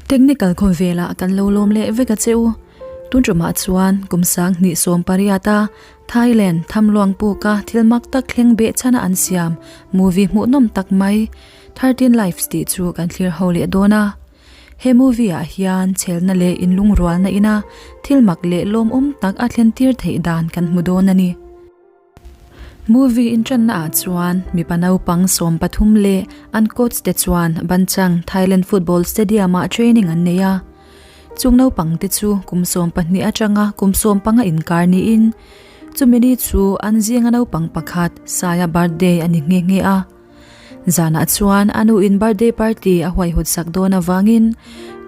Technical khawvelah kan lo lawm leh vek a che u. Tun tumah chuan kum 2018 a Thailand thamluang puka thil mak tak thleng beh chhana an siam movie hmuhnawm tak mai 13 Lives tih chu kan thlir ho leh dawn a. He movie ah hian chhelna leh inlungrualna ina thil mak leh lawmawm tak a thlen tir theih dan kan hmu dawn a ni. Movie inṭanna ah chuan mipa naupang 13 leh an coach te chuan Banchang Thailand Football Stadium ah training an nei a. Chung naupang te chu kum 12 atanga kum 15 inkar niin chumi ni chu an zinga naupang pakhat Saya birthday a ni nghe nghe a. Zanah chuan a nu in birthday party a huaihawt sak dawn avangin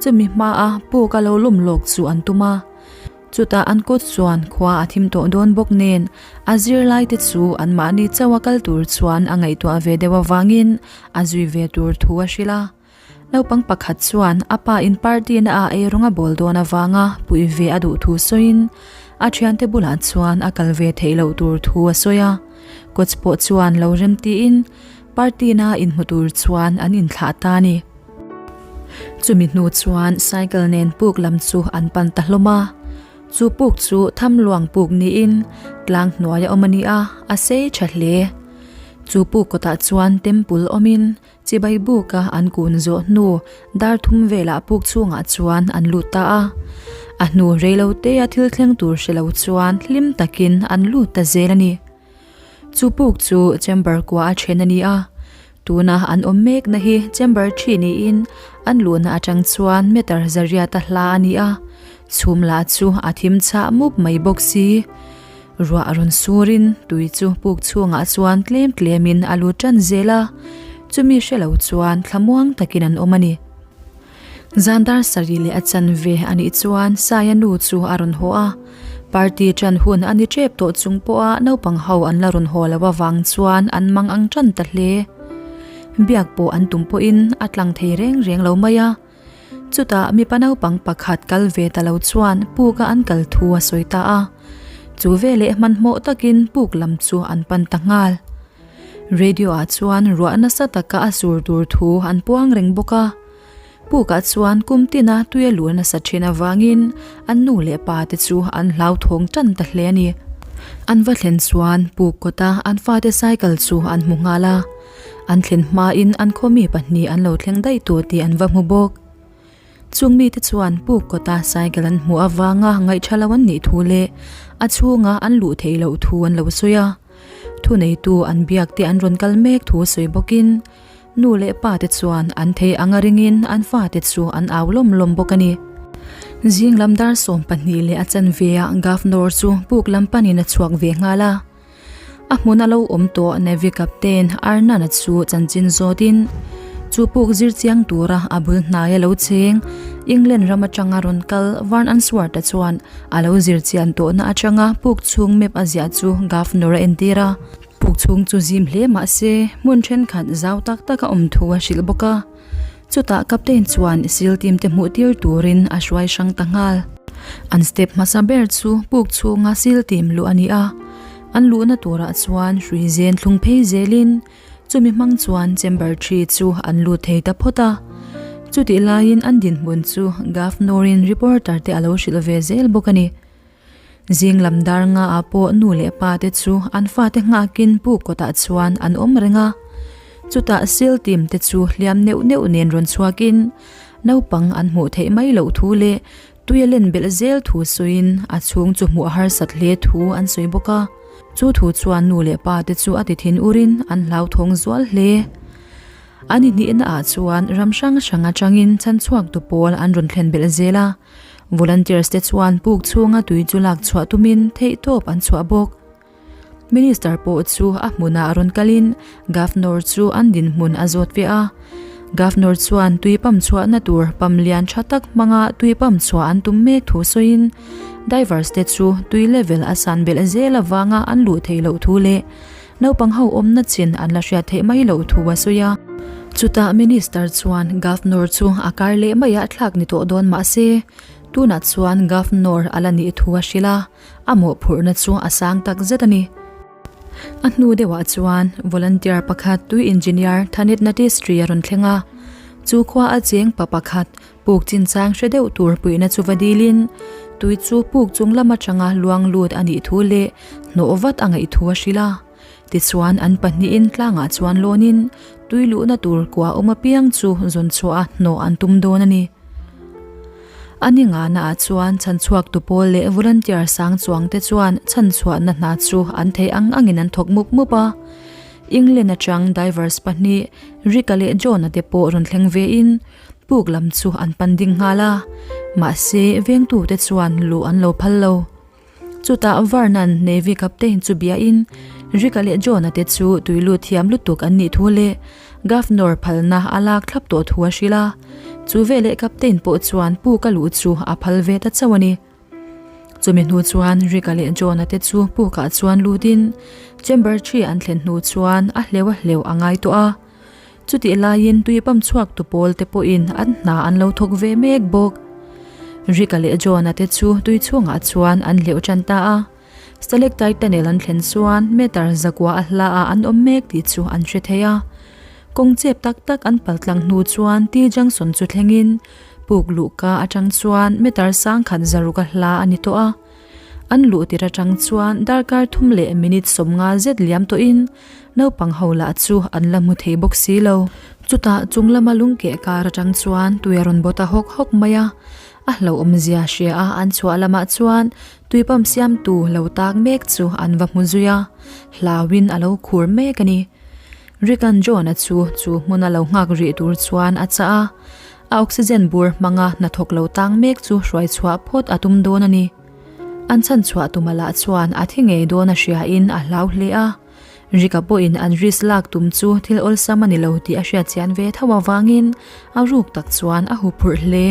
chumi hmaa puk a lo lawm lawk chu an tum a. Chutah an kut chuan khua a thim tawh dawn bawk nen a zirlai te chu anmahni chauh a kal tur chuan a ngaihtuah ve deuh avangin a zui ve tur thu a hrilh a. Naupang pakhat chuan a pa in party na ah eirawng a bawl dawn avanga puih ve a duh thu sawiin a thiante bulah chuan a kal ve theih loh tur thu a sawi a. Coach pawh chuan lo rem tiin party na inhmu tur chuan an inthlah ta a ni. Chumi hnu chuan cycle nen puk lam chu an pan ta hlawm a. Chu puk chu tham luang puk niin tlang hnuai a awm a ni a, a sei tha hle. Chu puk kawtah chuan temple awmin Chibai buka an kun zawh hnu dar thum velah puk chhungah chuan an lut ta a. A hnu reilo tea thil thleng tur hre lo chuan hlim takin an lut ta zel a ni. Chu puk chu chamber kua a then a ni a. Tuna an awm mekna hi chamber thi niin an luhna atang chuan meter zariat a hla a ni a. Chhum lah chu a thim chhah mup mai bawk si. Ruah a rawn surin tui chu puk chhungah chuan tlem tlemin a lut tan zel a, chumi hre lo chuan thlamuang takin an awm a ni. Zan dar sarih leh a chanve a nih chuan Saia nu chu a rawn haw a, party tan hun a ni tep tawh chung pawha naupang ho an la rawn haw lo avang chuan an mang ang tan ta hle. Biak pawh an tum pawhin a tlang thei reng reng lo mai a. Chutah mipa naupang pakhat kal ve ta lo chuan puk a an kal thu a sawi ta a. Chu veleh hmanhmawh takin puk lam chu an pan ta nghal. Radio ah chuan ruah nasa taka a sur tur thu an puang reng bawk a. Puk ah chuan kum tina tui a luh nasa thin avangin an nu leh pa te chu an hlauthawng tan ta hle a ni. An va thlen chuan puk kawta an fate cycle chu an hmu nghal a. An thlen hmain an khawmi pahnih an lo thleng daih tawh tih an va hmu bawk. Chung mite chuan puk kawta cycle an hmuh avanga ngaihtha lo an nih thu leh a chhunga an luh theih loh thu an lo sawi a. Thuneitu an biak te an rawn kal mek thu sawi bawkin nu leh pa te chuan an thei anga ringin an fate chu an au lawm lawm bawk a ni. Zing lam dar 12 leh a chanve ah Governor chu puk lam panin a chhuak ve nghal a. A hmun a lo awm tawh Navy Captain Arnan-a chu chanchin zawtin chu puk zir chiang tura a bul hnai a lo cheng. England ram atanga rawn kal Vern Answorth-a chuan a lo zir chian tawhna atanga puk chhung map a ziah chu Governor a entir a. Puk chhung chu zim hle mah se hmun thenkhat zau tak tak a awm thu a hrilh bawk a. Chutah Captain chuan seal team te hmuh tir turin a hruai hrang ta nghal. An step hmasa ber chu puk chhunga seal team luh a ni a. An luhna turah chuan hrui zen thlung phei zelin chumi hmang chuan chamber 3 chu an lut thei ta phawt a. Chutih laiin an dinhmun chu Governor-in reporter te a lo hrilh ve zel bawk a ni. Zing lam dar nga ah pawh nu leh pa te chu an fate nghakin puk kawtah chuan an awm reng a. Chutah seal team te chu hliam neuh neuh nen rawn chhuakin naupang an hmuh theih mai loh thu leh tui a len belh zel thu sawiin a chhung chu hmuh a harsat hle thu an sawi bawk a. Chu thu chuan nu leh pa te chu a ti thin urin an hlauthawng zual hle. An inhnihna ah chuan ram hrang hrang atangin chhanchhuak tu pawl an rawn thlen belh zel a. Volunteers te chuan puk chhunga tui chu lak chhuah tumin theihtawp an chhuah bawk. Minister pawh chu a hmunah rawn kalin Governor chu an dinhmun a zawt ve a. Governor chuan tui pump chhuahna tur pump lian tha tak hmanga tui pump chhuah an tum mek thu sawiin divers te chu tui level a san belh zel avanga an luh theih loh thu leh naupang ho awmna chin an la hriat theih mai loh thu a sawi a. Chutah Minister chuan Governor chu a kar leh maiah thlak ni tawh dawn mah se, tunah chuan Governor a la nih thu a hrilh a, a mawhphurhna chu a sang tak zet a ni. A hnu deuhah chuan volunteer pakhat tui engineer Thanit Natistri a rawn thleng a. Chu khua a cheng pa pakhat puk chinchang hre deuh tur puihna chu va dilin tui chu puk chung lam atanga luang lut a nih thu leh hnawh vat a ngaih thu a hrilh a. Tichuan an pahnihin tlangah chuan lawnin tui luhna tur kua awm apiang chu zawn chhuah a hnawh an tum dawn a ni. A ni ngahnaah chuan chhanchhuak tu pawl leh volunteer sang chuangte chuan chhanchhuahna hna chu an theih ang angin an thawk mup mup a. England atang divers pahnih Rick-a leh John-a te pawh rawn thleng vein puk lam chu an pan ding nghal a, mahse vengtute chuan luh an lo phal lo. Chutah Vernon Navy Captain chu biain Rick-a leh John-a te chu tui lut thiam lutuk an nih thu leh Governor phalna a lak thlap tawh thu a hrilh a. Chu veleh Captain pawh chuan puk a luh chu a phal ve ta chauh a ni. Chumi hnu chuan Rick-a leh John-a te chu pukah chuan lutin Chamber ṭhi an thlen hnu chuan a hleuh a hleuh a ngai tawh a. Chutih laiin tui pump chhuak tu pawl te pawhin an hna an lo thawk ve mek bawk. Rick-a leh John-a te chu tui chhungah chuan an hleuh tan ta a. Stalactite tunnel an thlen chuan meter zakua a hla ah an awm mek tih chu an hre thei a. Kawng chep tak tak an pal tlang hnu chuan T junction chu thlengin puk luhka atang chuan meter sangkhat zaruk a hla a ni tawh a. An luh tir atang chuan darkar thum leh minute 50 zet liam tawhin naupang ho lah chu an la hmu thei bawk si lo. Chutah chung lama lungkeh kar atang chuan tui a rawn bawt a hawk hawk mai a, a hlauhawmzia hria a an chhuah lamah chuan tui pump siamtu lo tak mek chu an va hmu zui a, hlauin a lo khur mek a ni. Rick and John-a chu chu hmuna lo nghak rih tur chuan a chah a. A oxygen bur hmanga hnathawk lo tang mek chu hruai chhuah phawt a tum dawn a ni. An chhan chhuah tuma lah chuan a thi ngei dawn a hriain a hlau hle a. Rika pawhin an risk lak tum chu thil awlsam a ni lo tih a hriat chian ve tho avangin a ruk tak chuan a huphurh hle.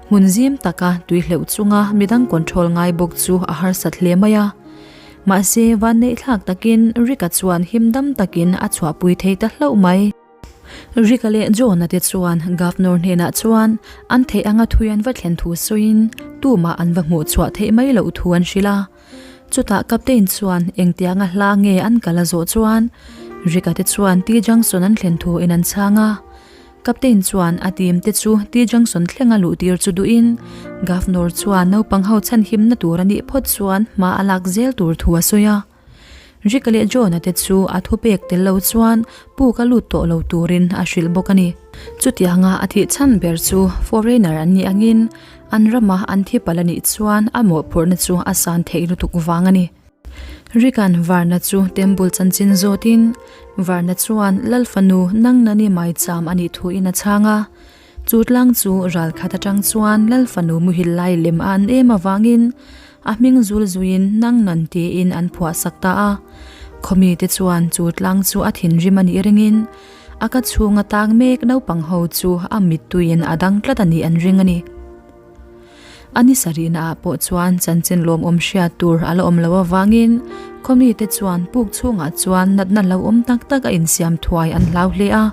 Hmun zim taka tui hleuh chunga midang control ngai bawk chu a harsat hle mai a. Mahse vanneihthlak takin Rika chuan him dam takin a chhuahpui thei ta hlauh mai. Rick-a leh John-a te chuan Governor hnenah chuan an theih anga thui an va thlen thu sawiin tumah an va hmuh chhuah theih mai loh thu an hrilh a. Chutah Captain chuan engtianga hla nge an kal a zawh chuan Rick-a te chuan T Junction an thlen thu in an chhang a. Captain chuan a team te chu T Junction thlenga luh tir chu duhin Governor chuan naupang ho chhanhimna tur a nih phawt chuan hma a lak zel tur thu a sawi a. Rick-a leh John-a te chu a thupek tel lo chuan puk a lut tawh lo turin a hrilh bawk a ni. Chutianga a thih chhan ber chu foreigner an nih angin an rama an thi palh a nih chuan a mawhphurhna chu a san theih lutuk vang a ni. Rick-a'n Varna chu temple chanchin zawtin Varna chuan Lal fanu nang nani maicham a nih thuin a chhang a. Chu tlang chu ral khat atang chuan Lal fanu muhil lai lem a an em avangin a hming zul zuiin nang nan tiin an phuah sak ta a. Khawmi te chuan chu tlang chu a thinrim a nih ringin a ka chhunga tang mek naupang ho chu a mittuiin a dang tlat a nih an ring a ni. A ni sarihna ah pawh chuan chanchin lawmawm hriat tur a la awm lo avangin khawmi te chuan puk chhungah chuan natna lo awm tak tak a insiam thuai an hlau hle a.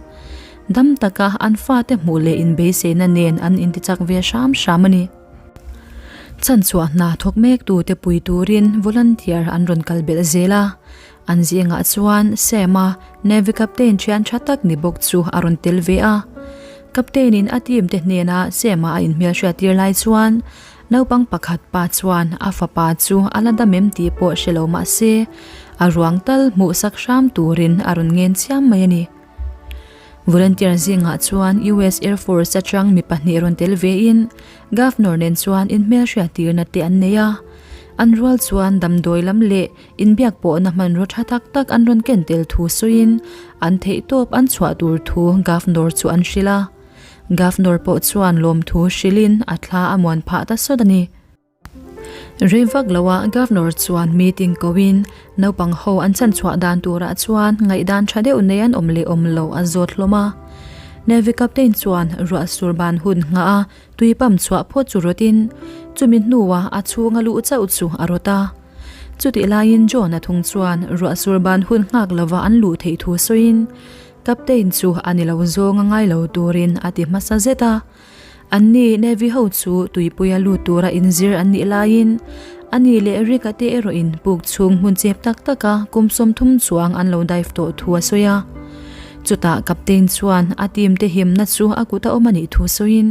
Dam taka an fate hmuh leh inbeiseina nen an intichak ve hram hram a ni. Chanchhuah hna thawk mek tute pui turin volunteer an rawn kal belh zel a. An zingah chuan Sam-a Navy Captain thian tha tak ni bawk chu a rawn tel ve a. Captain-in a team te hnena Sam-a a inhmelhriat tir lai chuan naupang pakhat pa chuan a fapa chu a la dam em tih pawh hre lo mah se a ruang tal hmuhsak hram turin a rawn ngen chiam mai a ni. Volunteer zingah chuan US Air Force atang mi pahnih rawn tel vein Governor nen chuan inhmelhriat tirna te an nei a. An rual chuan damdawi lam leh inbiak pawhna hmanraw tha tak tak an rawn ken tel thu sawiin an theihtawp an chhuah tur thu Governor chu an hrilh a. Governor pawh chuan lawmthu hrilhin a thla a muan phah ta sawt a ni. Rei vak loah Governor chuan meeting koin naupang ho an chanchhuah dan turah chuan ngaihdan tha deuh nei an awm leh awm lo a zawt hlawm a. Navy Captain chuan ruah sur ban hun nghah a tui pump chhuah phawt chu rawtin chumi hnuah a chhunga luh chauh chu a rawt a. Chutih laiin John-a thung chuan ruah sur ban hun nghak lova an luh theih thu sawiin Captain chu a ni lo zawng a ngai lo turin a ti hmasa zet a. Anni Navy ho chu tuipuia lut tura inzir an nih laiin ani leh Rick-a te erawhin puk chhung hmun chep tak taka kum 30 chuang an lo dive tawh thu a sawi a. Chutah Captain chuan a team te himna chu a kut a awm a nih thu sawiin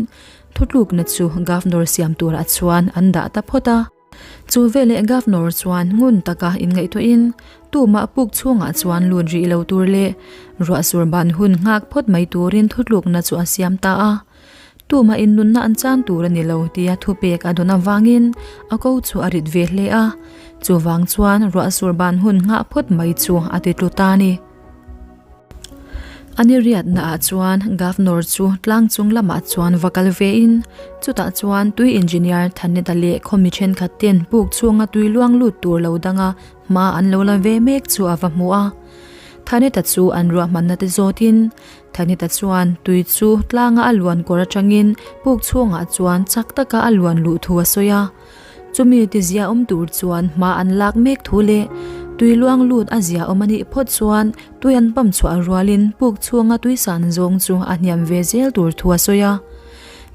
thutlukna chu Governor siam turah chuan an dah ta phawt a. Chu veleh Governor chuan ngun taka inngaihtuahin tumah puk chhungah chuan lut rih lo tur leh ruahsur ban hun nghak phawt mai turin thutlukna chu a siam ta a. Tumah in nunna an chan tur a ni lo tia thupek a dawn avangin a ko chu a rit ve hle a, chuvang chuan ruahsur ban hun nghah phawt mai chu a ti tlu ta a ni. A ni riatna ah chuan Governor chu tlang chung lamah chuan va kal ve in chutah chuan tui engineer Thaneta leh khawmi thenkhat ten puk chhunga tui luang lut tur lo danga hma an lo la ve mek chu a va hmu a. Thaneta chu an ruahmanna te zawtin Thanita chuan tui chu tlanga a luan kawr atangin puk chhungah chuan chak taka a luan luh thu a sawi a. Chumi ti zia awm tur chuan hma an lak mek thu leh tui luang lut a zia awm a nih phawt chuan tui an pump chhuah rualin puk chhunga tui san zawng chu a hniam ve zel tur thu a sawi a.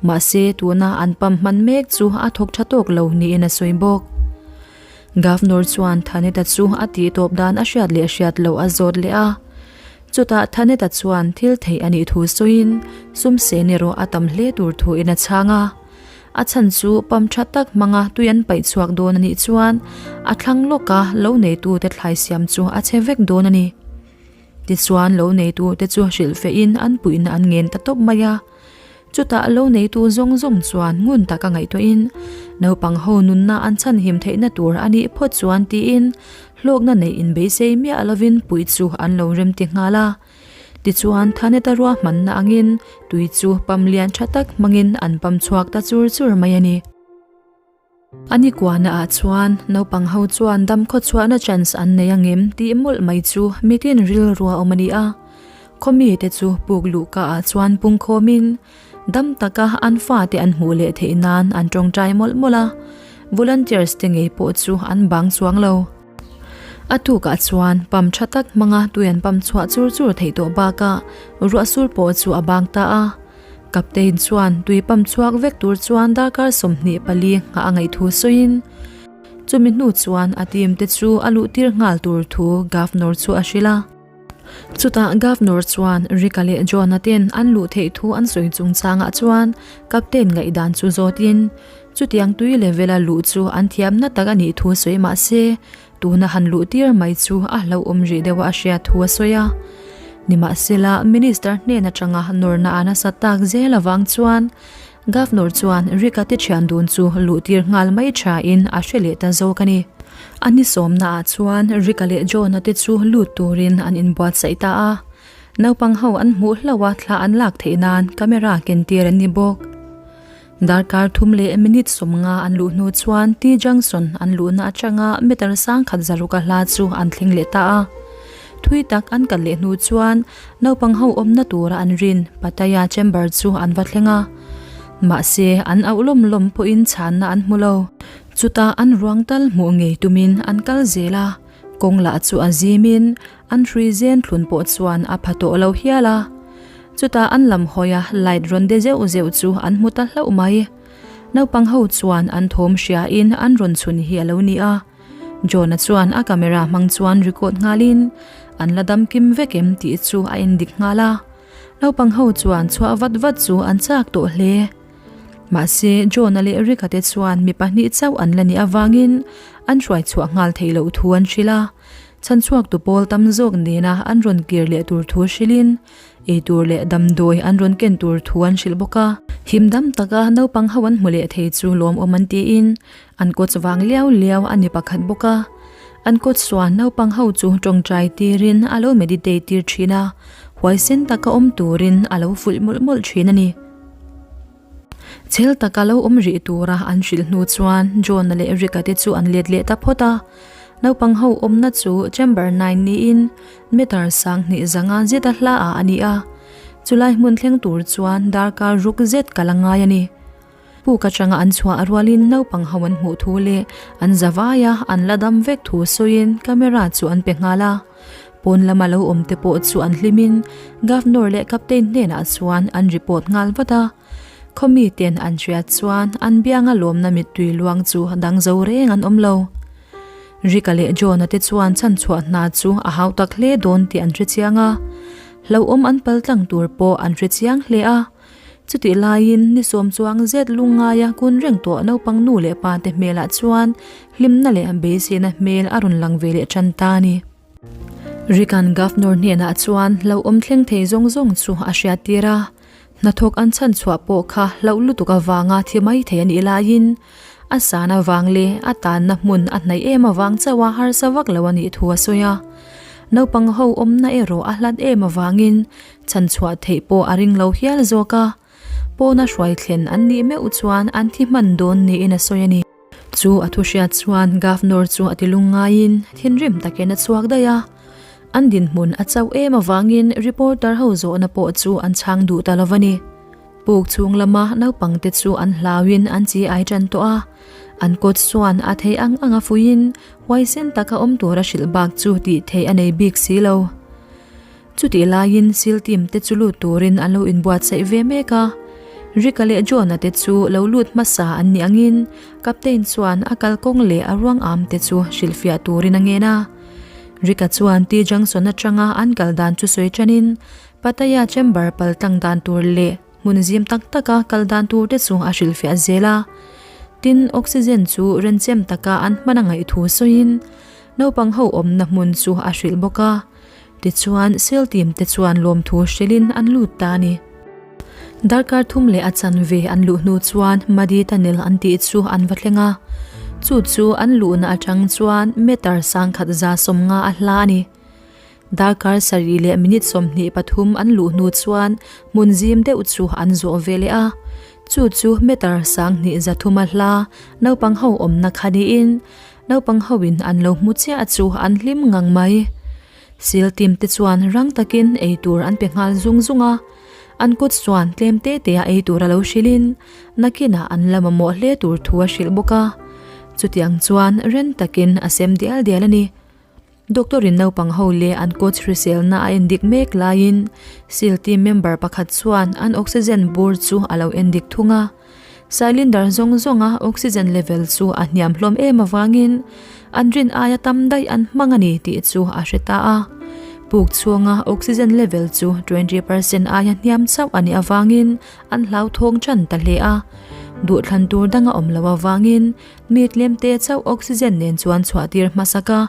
Mahse tuna an pump hman mek chu a thawk tha tawk lo niin a sawi bawk. Governor chuan Thanita chu a tih tawp dan a hriat leh hriat loh a zawt leh a. Chutah Thaneta chuan thil theih a nih thu sawiin sum sen erawh a tam hle tur thuin a chhang a. A chhan chu pump tha tak hmanga tui an paih chhuak dawn a nih chuan a thlang lawka lo neitute thlai siam chu a che vek dawn a ni. Tichuan lo neitute chu hrilhfehin an puihna an ngen ta tawp mai a. Chutah lo neitu zawng zawng chuan ngun taka ngaihtuahin naupang ho nunna an chhanhim theihna tur a nih phawt chuan tiin hlawkna neih inbeisei miah lovin puih chu an lo rem ti nghal a. Tichuan Thaneta ruahmanna angin tui chu pam lian tha tak hmangin an pam chhuak ta chur chur mai a ni. A ni kuahna ah chuan naupang ho chuan dam khawchhuahna chance an nei angem tih mawlh mai chu mitin rilru a awm a ni a. Khawmi te chu puk luhka ah chuan pungkhawm in dam taka an fate an hmuh leh theih nan an tawngtai mawlh mawlh a. Volunteers te ngei pawh chu an bang chuang lo. A tukah chuan pump tha tak hmanga tui an pump chhuah chur chur theih tawh bakah ruahsur pawh chu a bang ta a. Captain chuan tui pump chhuak vek tur chuan darkar 24 nghah a ngaih thu sawiin chumi hnu chuan a team te chu a luh tir nghal tur thu Governor chu a hrilh a. Chutah Governor chuan Rika leh John-a ten an luh theih thu an sawi chungchangah chuan Captain ngaihdan chu zawtin chutiang tui level-a luh chu an thiamna tak a nih thu sawi mah se Tuna han luh tir mai chu a hlauhawm rih deuh a a hriat thu a sawi a. Nimahsela, Minister hnen atanga nawrna a nasa tak zel avang chuan Governor chuan Rika te thian dun chu luh tir nghal mai thain a hre leh ta zawk a ni. A ni sawmnaah chuan Rika leh John-a te chu lut turin an inbuatsaih ta a. Naupang ho an hmuh hlauh a thla an lak theih nan camera ken tir an ni bawk. Darkar thum leh minute 50 an luh hnu chuan T Junction an luhna atanga meter sangkhat zaruka hla chu an thleng leh ta a. Thui tak an kal leh hnu chuan naupang ho awmna tura an rin Pattaya Chamber chu an va thleng a. Mahse, an auh lawm lawm pawhin chhanna an hmu lo. Chutah an ruang tal hmuh ngei tumin an kal zel a, kawng lah chu a zimin An hrui zen thlun pawh chuan a pha tawh lo hial a. Chutah an lam hawi a light rawn de zeuh zeuh chu an hmu ta hlauh mai. Naupang ho chuan an thawm hria in an rawn chhun hi a lo ni a. John-a chuan a camera hmang chuan record nghal in an la dam kim vek em tih chu a endik nghal a. Naupang ho chuan chhuah vat vat chu an chak tawh hle. Mahse John-a leh Rick-a te chuan mi pahnih chauh an la nih avangin an hruai chhuah nghal theih loh thu an hrilh a. Chhanchhuaktu pawl tam zawk nena an rawn kir leh tur thu hrilhin, ei tur leh damdawi an rawn ken tur thu an hrilh bawk a. Him dam taka naupang ho an hmu leh thei chu lawmawm an tiin an coach vang liau liau a ni pakhat bawk a. An coach chuan naupang ho chu tawngtai tirin a lo meditate tir thin a, huaisen taka awm turin a lo fuih mawlh mawlh thin a ni. Chhel taka lo awm rih tura an hrilh hnu chuan John-a leh Rick-a te chu an let leh ta phawt a. Naupang ho awmna chu Chamber nine niin meter 2000 zanga zeta hla ah a ni a. Chulai hmun thleng tur chuan darkar ruk zet kal a ngai a ni. Puk atanga an chhuah rualin naupang ho an hmuh thu leh an za vai a, an la dam vek thu sawiin camera chu an pe nghal a. Pawn lama lo awm te pawh chu an hlimin Governor leh Captain hnenah chuan an report nghal vat a. Khawmi ten an hriat chuan an bianga lawmna mittui luang chu dang zo reng an awm lo. Rika leh John-a te chuan chhanchhuah hna chu a hau tak hle dawn tih an hre chiang a. Hlauhawm an pal tlang tur pawh an hre chiang hle a. Chutih laiin ni sawm chuang zet lungngaia kun reng tawh naupang nu leh pa te hmelah chuan hlimna leh beiseina hmel a rawn lang ve leh tan ta a ni. Rick-a'n Governor hnenah chuan hlauhawm thleng thei zawng zawng chu a hriattir a. Hnathawk an chhan chhuah pawh kha hlauh lutuk avanga thi mai thei a nih laiin a san avang leh a tanna hmun a hnaih em avang chauha harsa vak lo a nih thu a sawi a. Naupang ho awmna erawh a hlat em avangin chhan chhuah theih pawh a ring lo hial zawk a, pawna hruai thlen an nih meuh chuan an thi hman dawn niin a sawi a ni. Chu a thu hriat chuan Governor chu a ti lungngaiin thinrim takin a chhuak daih a. An dinhmun a chauh em avangin reporter ho zawhna pawh chu an chhang duh ta lo va ni. Puk chhung lama naupangte chu an hlauin an chi ai tan tawh a. An kawt chuan a thei ang ang a fuiin huaisen taka awm tura hrilh bak chu tih theih a nei bik si lo. Chutih laiin Seal team te chu lut turin an lo inbuatsaih ve mek a. Rick-a leh John-a te chu lo lut hmasa an nih angin Captain chuan a kalkawng leh a ruang am te chu hrilhfiah turin a ngen a. Rick-a chuan T Junction atanga an kal dan chu sawi tanin Pattaya Chamber pal tlang dan tur leh hmun zim tak taka kal dan tur te chu a hrilhfiah zel a. Tin, oxygen chu renchem taka an hman a ngaih thu sawiin naupang ho awmna hmun chu a hrilh bawk a. Tichuan, Seal team te chuan lawmthu hrilhin an lut ta a ni. Darkar thum leh a chanve an luh hnu chuan Madi Tunnel an tih chu an va thleng a. Chu chu an luhna atang chuan meter sangkhat 150 a hla a ni. Darkar sarih leh minute 23 an luh hnu chuan hmun zim deuh chu an zawh ve leh a. Chu chu meter 2300 a hla naupang ho awmna kha niin Naupang hoin an lo hmu chiah chu an hlim ngang mai. Sil team te chuan rang takin ei tur an pe nghal zung zung a, an kut chuan tlem te te a ei tur a lo hrilhin nakinah an la mamawh hle tur thu a hrilh bawk a. Chutiang chuan ren takin a sem dial dial a ni. Doctor in naupang ho leh an coach hriselna a endik mek laiin Seal team member pakhat chuan an oxygen bur chu a lo endik thung a. Cylinder zawng zawnga oxygen level chu a hniam hlawm em avangin an rin aia tam daih an hmang a ni tih chu a hre ta a. Puk chhunga oxygen level chu 20% aia hniam chauh a nih avangin an hlauthawng tan ta hle a. Duhthlan tur dang a awm loh avangin mi tlemte chauh oxygen nen chuan chhuahtir hmasak a,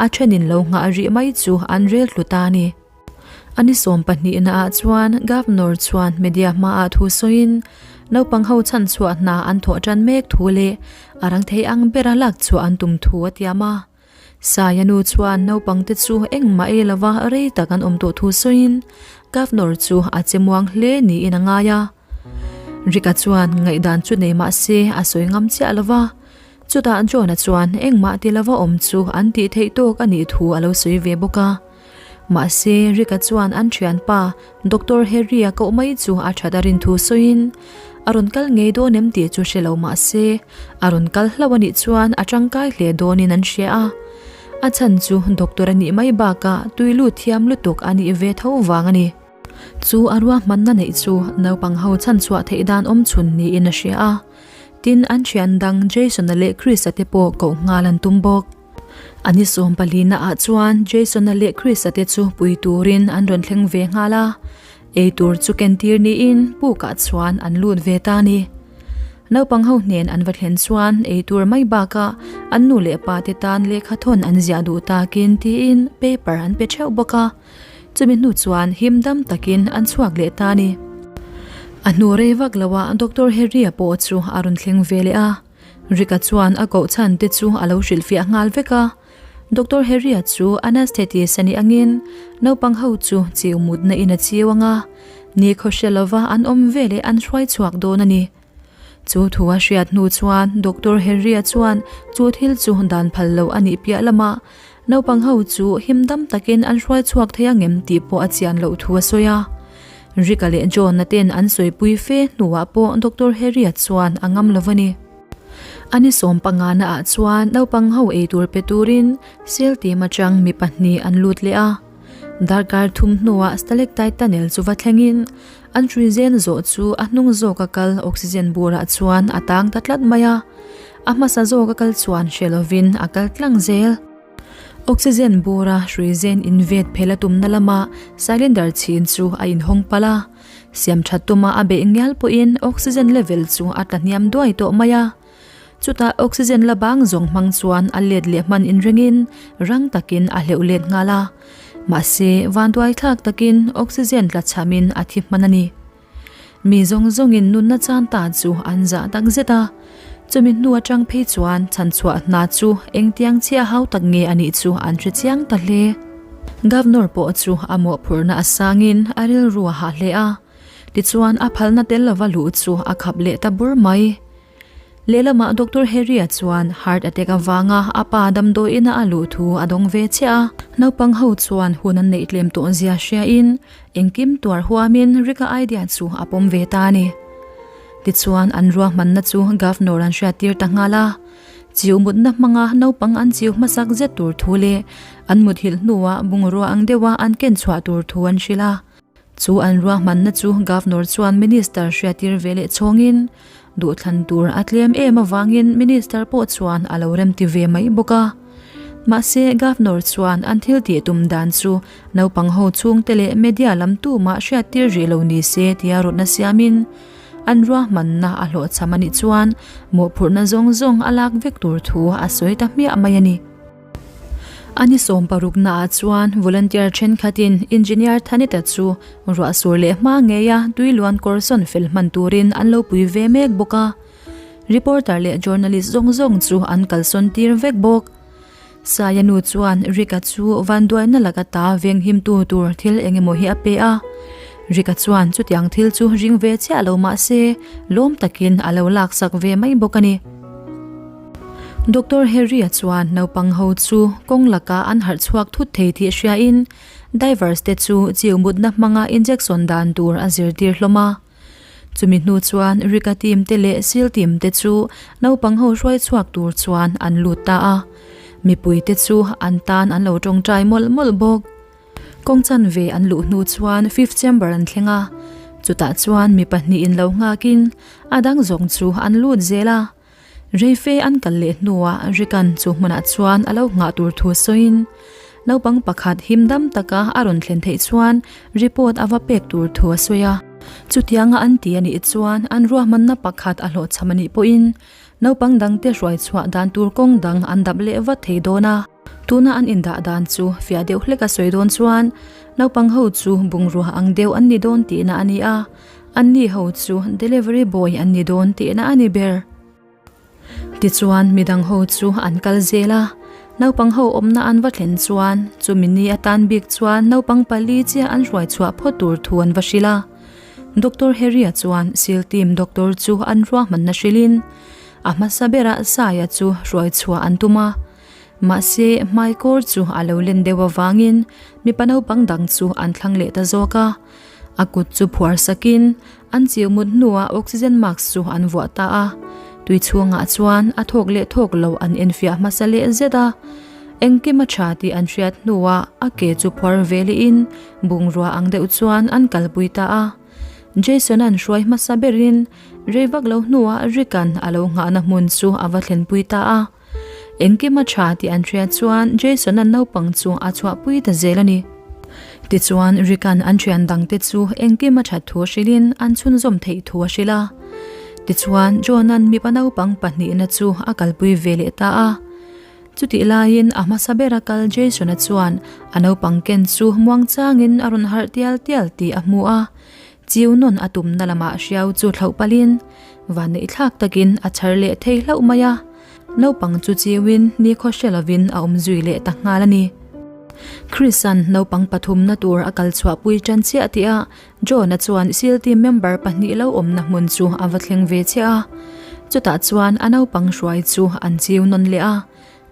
a thenin lo nghah rih mai chu an rel hlu ta a ni. A ni sawm pahnihna ah chuan Governor chuan media hmaah thu sawiin naupang ho chhanchhuah hna an thawh tan mek thu leh a rang thei ang bera lak chhuah an tum thu a tiam a. Saia nu chuan naupang te chu engmah ei lova rei tak an awm tawh thu sawiin Governor chu a che muang hle niin a ngai a. Rika chuan ngaihdan chu nei mah se a sawi ngam chiah lova, chutah John-a chuan engmah ti lova awm chu an tih theih tawk a nih thu a lo sawi ve bawk a. Mahse, Rika chuan an thianpa Doctor Harry-a koh mai chu a that a rin thu sawiin, a rawn kal ngei dawn em tih chu hre lo mah se, a rawn kal hlauh a nih chuan a tangkai hle dawnin an hria a. A chhan chu Doctor a nih mai bakah tui lut thiam lutuk a nih ve tho vang a ni. Chu a ruahmanna neih chu naupang ho chhanchhuah theih dan awm chhun niin a hria a. Tin, an thian dang Jason-a leh Chris-a te pawh koh nghal an tum bawk. A ni sawm palina ah chuan Jason-a leh Chris-a te chu pui turin an rawn thleng ve nghal a, ei tur chu ken tir niin pukah chuan an lut ve ta a ni. Naupang ho hnen an va thlen chuan ei tur mai bakah an nu leh pa te tan lehkha thawn an ziah duh takin tiin paper an pe theuh bawk a, chumi hnu chuan him dam takin an chhuak leh ta a ni. A hnu rei vak loah Doctor Harry-a pawh chu a rawn thleng ve leh a. Rika chuan a koh chhan te chu a lo hrilhfiah nghal vek a. Doctor Harry-a chu anaesthetist a nih angin naupang ho chu chiu mutna in a chiu ang a, ni khawhre lova an awm veleh an hruai chhuak dawn a ni. Chu thu a hriat hnu chuan Doctor Harry-a chuan chu thil chu dan phal lo a nih piah lamah naupang ho chu him dam takin an hruai chhuak thei angem tih pawh a chian loh thu a sawi a. Rika leh John-a ten an sawipui fe hnuah pawh Doctor Harry-a chuan a ngam lo a ni. A ni sawm pangana ah chuan naupang ho ei tur pe turin sel team atang mi pahnih an lut leh a. Darkar thum hnuah stalactite tunnel chu va thlengin an hrui zen zawh chu a hnung zawka kal oxygen burah chuan a tang ta tlat mai a. A hmasa zawka kal chuan hre lovin a kal tlang zel. Oxygen bura hruizen invet phel a tumna lama cylinder chhin chu a inhawng palh a, siam that tuma a beih ngial pawhin oxygen level chu a tla hniam duai tawh mai a. Chutah oxygen la bang zawng hmang chuan a let leh hman inringin rang takin a hleuh let nghal a. Mahse, vanduai thlak takin oxygen tla chhamin a thi hman a ni. Mi zawng zawngin nunna chan ta chu an zah tak zet a. Chumi hnu atang phei chuan chhanchhuah hna chu engtiang chiah hau tak nge a nih chu an hre chiang ta hle. Governor pawh chu a mawhphurhna a sangin a rilru a hah hle a. Tichuan a phalna tel lova luh chu a khap leh ta bur mai. Lehlamah Doctor Harry-a chuan heart attack avanga a pa damdawiina a luh thu a dawng ve chiah a. Naupang ho chuan hun an neih tlem tawh zia hriain engkim tuar huamin Rick-a idea chu a pawm ve ta a ni. Tichuan an ruahmanna chu Governor an hriattir ta nghal a. Chiu mutna hmanga naupang an chiu hmasak zet tur thu leh an muthilh hnuah bungrua ang deuha an ken chhuah tur thu an hrilh a. Chu an ruahmanna chu Governor chuan Minister hriattir ve leh chhawngin duhthlan tur a tlem em avangin Minister pawh chuan a lo remti ve mai bawk a. Mahse, Governor chuan an thil tih tum dan chu naupang ho chhungte leh media lam tumah hriattir rih lo ni se tia rawtna siamin an ruahmanna a hlawhchham a nih chuan mawhphurhna zawng zawng a lak vek tur thu a sawi ta hmiah mai a ni. A ni sawmparuknaah chuan volunteer thenkhatin Engineer Thanita chu ruah sur leh hma ngeia tui luan kawr sawn fel hman turin an lo pui ve mek bawk a. Reporter leh journalist zawng zawng chu an kalsawn tir vek bawk. Saia nu chuan Rick-a chu vanduaina laka ta venghimtu tur thil eng emaw hi a pe a. Rick-a chuan chutiang thil chu ring ve chiah lo mah se lawm takin a lo laksak ve mai bawk a ni. Doctor Harry-a chuan naupang ho chu kawng laka an harh chhuak thut thei tih hriain divers te chu chiu mutna hmanga injection dan tur a zirtir hlawm a. Chumi hnu chuan Rick-a team te leh seal team te chu naupang ho hruai chhuak tur chuan an lut ta a. Mipui te chu an tan an lo tawngtai mawlh mawlh bawk. Kawng chanve an luh hnu chuan fifth chamber an thleng a, chutah chuan mi pahnihin lo nghakin a dang zawng chu an lut zel a. Reife an kal leh hnuah Rick-a'n chu hmunah chuan a lo nghah tur thu sawiin naupang pakhat him dam taka a rawn thlen theih chuan report a va pek tur thu a sawi a. Chutianga an ti a nih chuan an ruahmanna pakhat a hlawhchham a nih pawhin naupang dangte hruai chhuah dan tur kawng dang an dap leh vat thei dawn a. Tuna an indah dan chu fiah deuh hlek a sawi dawn chuan naupang ho chu bungrua ang deuh an ni dawn tihna a ni a. Anni ho chu delivery boy an ni dawn tihna a ni ber. Tichuan midang ho chu an kal zel a, naupang ho awmna an va thlen chuan chumi ni atan bik chuan naupang pali chiah an hruai chhuah phawt tur thu an va hrilh a. Doctor Harry-a chuan seal team doctor chu an ruahmanna hrilhin a hmasa berah Saia chu hruai chhuah an tum a. Mahse hmaikawr chu a lo len deuh avangin mipa naupang dang chu an thlang leh ta zawk a. A kut chu phuar sakin an chiu mut hnuah oxygen mask chu an vuah ta a. Tui chhungah chuan a thawk leh thawk lo an enfiah hmasa leh zet a. Engkim a tha tih an hriat hnuah a ke chu phuar ve lehin bungrua ang deuh chuan an kalpui ta a. Jason-a'n hruai hmasa berin rei vak lo hnuah Rick-a'n a lo nghahna hmun chu a va thlenpui ta a. Engkim a tha tih an hriat chuan Jason-a'n naupang chu a chhuahpui ta zel a ni. Tichuan, Rick-a'n an thian dangte chu engkim a that thu hrilhin an chhunzawm theih thu a hrilh a. Tichuan, John-a'n mipa naupang pahnihna chu a kalpui ve leh ta a. Chutih laiin a hmasa bera kal Jason-a chuan a naupang ken chu muangchangin a rawn harh tial tial tih a hmu a. Chiu nawn a tumna lamah hriau chu thlauh palhin vanneih thlak takin a chhar leh thei hlauh mai a. Naupang chu chiuin nikhaw hre lovin a awm zui leh ta nghal a ni. Chris-a'n naupang pathumna tur a kal chhuahpui tan chiah tih a, John-a chuan seal team member pahnih lo awmna hmun chu a va thleng ve chiah a. Chutah chuan a naupang hruai chu an chiu nawn leh a,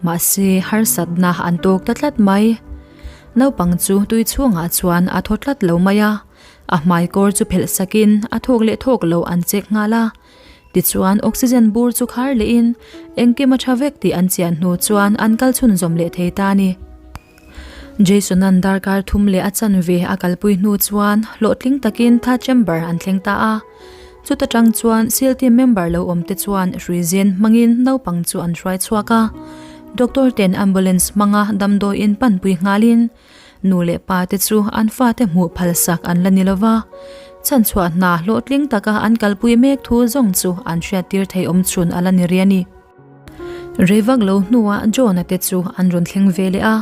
mahse harsatna an tawk ta tlat mai. Naupang chu tui chhungah chuan a thaw tlat lo mai a, a hmaikawr chu phelh sakin a thawk leh thawk lo an check nghal a. Tichuan oxygen bur chu khar lehin engkim a tha vek tih an chian hnu chuan an kal chhunzawm leh thei ta a ni. Jason-a'n darkar thum leh a chanve a kalpui hnu chuan hlawhtling takin tha chamber an thleng ta a. Chuta tang chuan seal team member lo awm te chuan hruizen hmangin naupang chu an hruai chhuak a. Doctor ten ambulance hmanga damdawiin panpui nghalin nu leh pa te chu an fate hmuh phalsak an la ni lova, chhanchhuah hna hlawhtling taka an kalpui mek thu zawng chu an hriattir thei awm chhun a la ni rih a ni. Rei vak lo hnuah John-a te chu an rawn thleng ve leh a,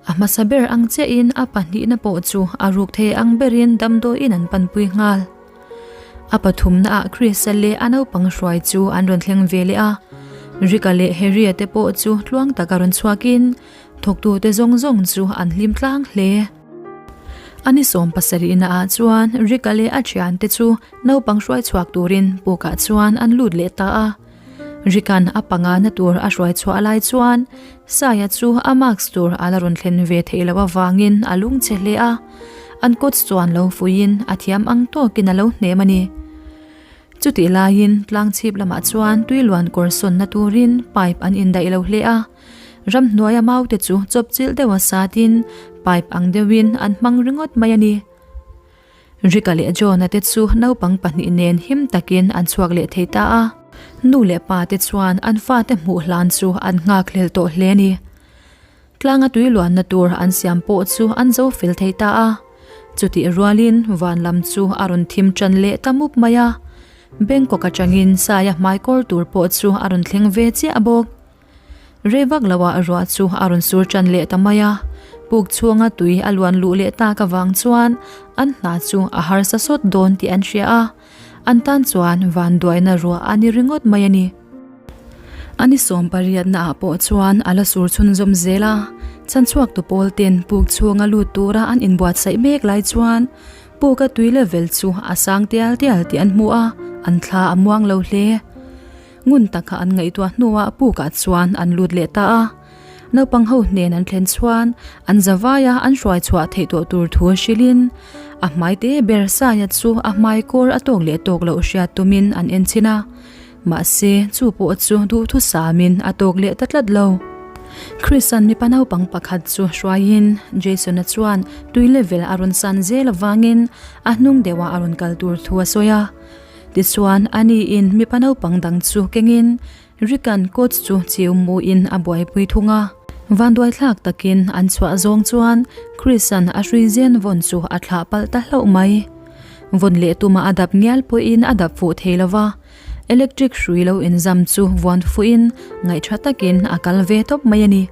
a hmasa ber ang chiahin a pahnihna pawh chu a ruk thei ang berin damdawiin an panpui nghal. A pathumnaah Chris-a leh a naupang hruai chu an rawn thleng ve leh a, Rick-a leh Harry-a te pawh chu tluang taka rawn chhuakin thawktute zawng zawng chu an hlim tlang hle. A ni 70 naah chuan Rick-a leh a thiante chu naupang hruai chhuak turin pukah chuan an lut leh ta a. Rick-a'n a pangana tur a hruai chhuah lai chuan Saia chu a mask tur a la rawn thlen ve theih loh avangin a lungchhe hle a, an coach chuan lo fuiin a thiam ang tawkin a lo hnem a ni. Chutih laiin tlangchhip lamah chuan tui luan kawr sawnna turin pipe an indaih lo hle a, ramhnuaia maute chu chawpchilh deuha satin pipe ang deuhin an hmang ringawt mai a ni. Rika leh John-a te chu naupang pahnih nen him takin an chhuak leh thei ta a. Nu leh pa te chuan an fate hmuh hlan chu an nghakhlel tawh hle a ni. Tlanga tui luanna tur an siam pawh chu an zo fel thei ta a. Chutih rualin van lam chu a rawn thim tan leh ta mup mai a. Bangkok atangin Saia hmaikawr tur pawh chu a rawn thleng ve chiah bawk. Rei vak loah ruah chu a rawn sur tan leh ta mai a, puk chhunga tui a luan luh leh tak avang chuan an hna chu a harsa sawt dawn tih an hria a, an tan chuan vanduaina ruah a ni ringawt mai a ni. A ni 18 ah pawh chuan a la sur chhunzawm zel a, chhanchhuaktu pawl ten puk chhunga lut tura an inbuatsaih mek lai chuan puka tui level chu a sang tial tial tih an hmu a, an thla a muang lo hle. Ngun taka an ngaihtuah hnuah pukah chuan an lut leh ta a. Naupang ho hnen an thlen chuan an zavaia an hruai chhuah theih tawh tur thu hrilhin a hmai te ber Saia chu a hmai kawr a tawk leh tawk loh hriat tumin an en chhin a. Mahse, chu pawh chu duhthusamin a tawk leh ta tlat lo. Chris-a'n mipa naupang pakhat chu hruaiin Jason-a chuan tui level a rawn san zel avangin a hnung deuhah a rawn kal tur thu a sawi a. Tichuan, aniin mipa naupang dang chu kengin Rick-a'n coach chu chiu muin a buaipui thung a. Vanduaithlak takin an chhuah zawng chuan Chris-a'n a hrui zen vawn chu a thlah palh ta hlauh mai. Vawn leh tuma a dap ngial pawhin a dap fuh thei lo va, electric hrui lo inzam chu vuan fuhin ngaihṭha takin a kal ve tawp mai a ni.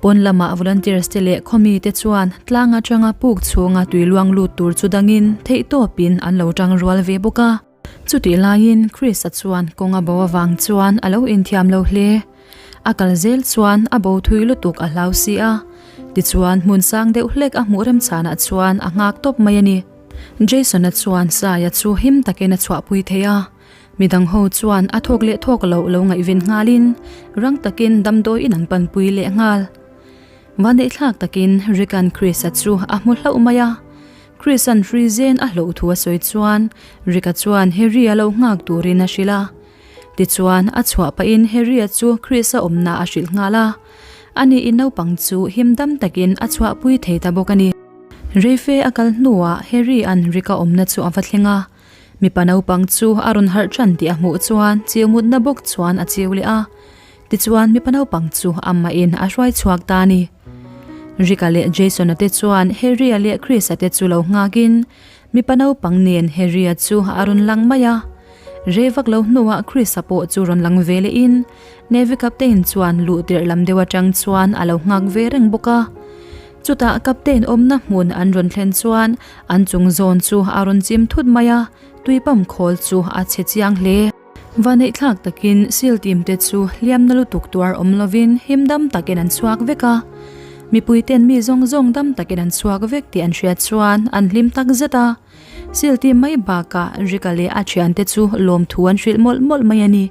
Pawn lamah volunteers te leh khawmi te chuan tlang atanga puk chhunga tui luang lut tur chu dangin theihtawpin an lo tang rual ve bawk a. Chutih laiin Chris-a chuan kawng a bo avang chuan a lo inthiam lo hle. A kal zel chuan a bo thui lutuk a hlau si a, tichuan hmun sang deuh hlek a hmuh remchhanah chuan a nghak tawp mai a ni. Jason-a chuan Saia chu him takin a chhuahpui thei a. Midang ho chuan a thawk leh thawk loh lo ngaihven nghalin rang takin damdawiin an panpui leh nghal. Vaneihthlak takin Rick-a'n Chris-a chu a hmu hlauh mai a. Chris-a'n hrui zen a hloh thu a sawi chuan Rick-a chuan Harry-a lo nghak turin a hrilh a. Tichuan a chhuah pahin Harry-a chu Chris-a awmna a hrilh nghal a. Ani in naupang chu him dam takin a chhuahpui thei ta bawk a ni. Reife a kal hnuah Harry-a'n Rick-a awmna chu a va thleng a. Mipa naupang chu a rawn harh ṭan tih a hmuh chuan chiu mutna bawk chuan a chiu leh a. Tichuan mipa naupang chu amahin a hruai chhuak ta a ni. Rick-a leh Jason-a te chuan Harry-a leh Chris-a te chu lo nghakin mipa naupang nen Harry-a chu a rawn lang mai a. Rei vak lo hnuah Chris-a pawh chu rawn lang ve lehin Navy Captain chuan luh tirh lam deuh aṭang chuan a lo nghak ve reng bawk a. Chutah Captain awmna hmun an rawn thlen chuan an chung zawn chu a rawn chim thut mai a, tui pump khawl chu a chhe chiang hle. Vaneihthlak takin seal team te chu hliamna lutuk tuar awm lovin him dam takin an chhuak vek a. Mipui ten mi zawng zawng dam takin an chhuak vek tih an hriat chuan an hlim tak zet a. Seal team mai bakah Rika leh a thiante chu lawmthu an hrilh mawlh mawlh mai a ni.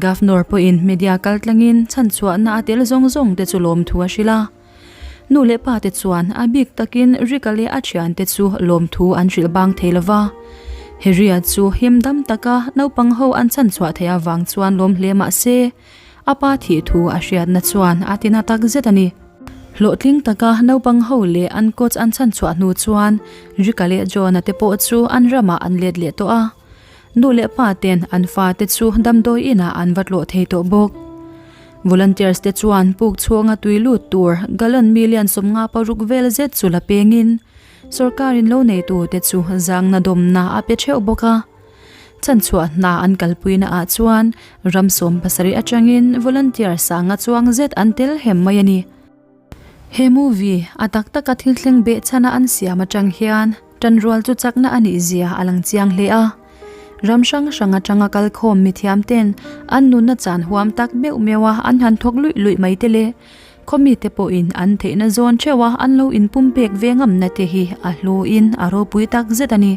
Governor pawhin media kaltlangin chhanchhuahna a tel zawng zawng te chu lawmthu a hrilh a. Nu leh pa te chuan a bik takin Rika leh a thiante chu lawmthu an hrilh bang thei lo va. Harry-a chu him dam taka naupang ho an chhanchhuah theih avang chuan lawm hle mah se, a pa thih thu a hriatna chuan a tina tak zet a ni. Hlawhtling taka naupang ho leh an coach an chhanchhuah hnu chuan Rika leh John-a te pawh chu an ramah an let leh tawh a. Nu leh pa ten an fate chu damdawi inah an va tlawh thei tawh bawk. Volunteers te chuan puk chhunga tui lut tur gallon million 56 vel zet chu la pengin sorkarin lo neitu te chu zangna dawmna a pe theuh bawk a. Chanchhuah hna an kalpuina ah chuan ram 70 atangin volunteer sanga chuang zet an tel hem mai a ni. He movie a tak taka thil thleng beh chhana an siam atang hian tanrual chu chakna a nih zia a lang chiang hle a. Ram hrang hrang atanga kalkhawm mithiam ten an nunna chan huam tak meuh meuh a an han thawk luih luih mai te leh khawmi te pawhin an theihna zawn theuh a an lo inpumpek ve ngamna te hi a hluin a ropui tak zet a ni.